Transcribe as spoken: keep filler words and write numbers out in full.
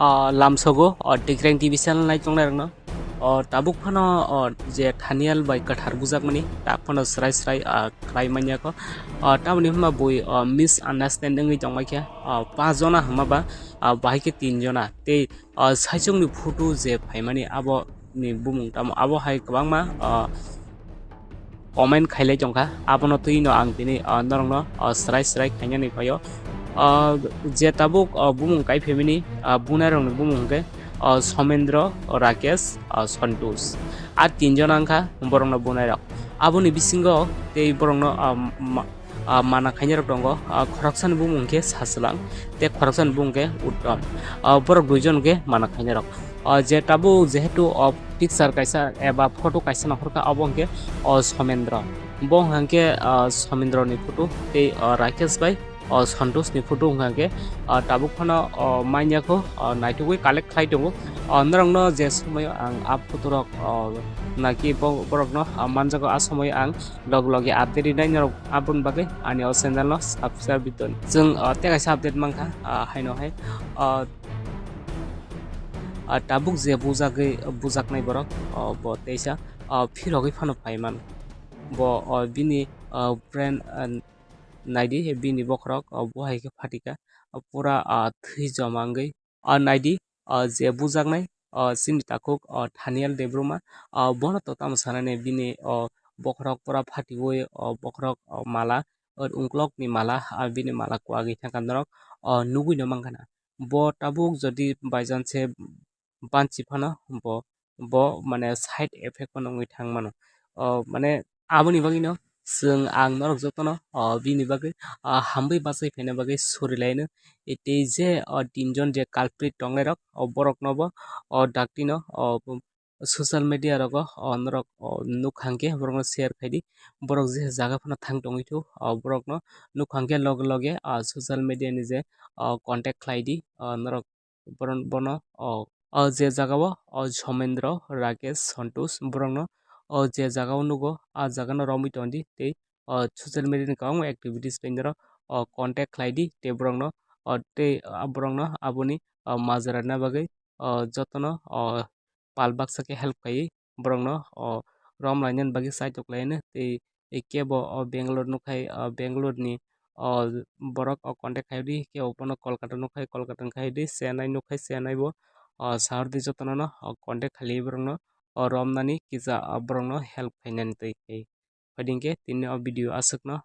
O lamsogo o Tikreng T V channel naitongnai rokno o tabuk phano o je Thaniel bai kwthar bujakmani tak phano srai srai, ah, khlai manya kho. O tamoni hwnba bui o misunderstanding wngwi tongmai khe, o pas jona hwnba ba, ah, bahai khe tin jona tei o saichungni photo je phaimani abo ni bumung tamo abo hai kwbangma, ah, comment khailai tongkha, abono twi no ang tini, ah, norokno, ah, srai srai khainani phaio. Ah, je tabuk, ah, bumung kai phaimani, ah, bunai rokni bumung hwnkhe, ah, Somendro, Rakesh, ah, Santosh. A tin jona wngkha borokno bunai rok. Aboni bisingo tei borokno, ah, ma-, ah, mana khainai rok tongo. Ah, khoroksani bumung hwnkhe Sachwlang tei khoroksani bumung hwnkhe Uttom. Ah, borok duijon hwnkhe mana khainai rok. Ah, je tabuk jehetu, ah, picture kaisa eba photo kaisa nahorkha, abo hwnkhe, o Somendro. Bo hwnkhe, ah, Somendro ni photo tei, ah, Rakesh bai, o Santosh ni photo hwnkhe, ah, tabuk phano, o manya kho, o naitugwi collect khlai tongo. O norokno je somoio ang a photo rok, o naki bo-, borokno, ah, manjago, a somoio ang log logi update rinai norok aboni bagwi ani o channel no subscribe di ton. Chwng, ah, tei kaisa update mankha, ah, haino hai, ah, ah, tabuk je bujagwi, bujaknai borok, ah, bo teisa, ah, phirogwi phano phaiman. Bo, ah, bini, ah, brand, ah, naidi bini bokhorok, ah, bo hai khe phatika, ah, pura, ah, thwi joma wngwi. Ah, naidi, ah, je bujaknai, ah, chini takhuk, ah, Thaniel Debbarma, ah, bono to tamo sanani bini, ah, bokhorok pura phatiwi, ah, bokhorok, ah, mala, ah, ungkulokni mala, ah, bini mala kwagwi thangkha norok, ah, nugwi no mankha na. Bo tabuk jodi by chance se banchi phano bo, bo mane side effect phano wngwi thang mano. O mane aboni bagwino chwng ang norok jotono, o bini bagwi, o hambai bachai phaina bagwi suri laino. E tei je o tinjon je culprit tongnai rok, o borokno bo o daktino o social media rogo o norok o nukha hwnkhe borokno share khaidi. Borok je jaga phano thang tongwi thu, o borokno nukha hwnkhe loge loge o social media ni je o contact khlaidi, o norok boron-, bono o, o je jagao o Somendro, Rakesh, Santosh borokno o je jagao nugo, a jagano romwi tondi tei o social media ni kwbangma activities bai norok o contact khlaidi tei borokno o tei a borokno aboni o majra rwna bagwi o jotono o pal baksa khe help khaiwi borokno o rom lainani bagwi saitok laino tei kebo o Bangalore nukhai, o Bangalore ni o borok o contact khaidi, kebo bono Kolkata nukhai Kolkata ni khaidi, Chennai nukhai Chennai bo o sahordi jotono no o contact khaidi borokno o romnani kisa o borokno help khainani twi khe. Phaidi hwnkhe tini o video aswkno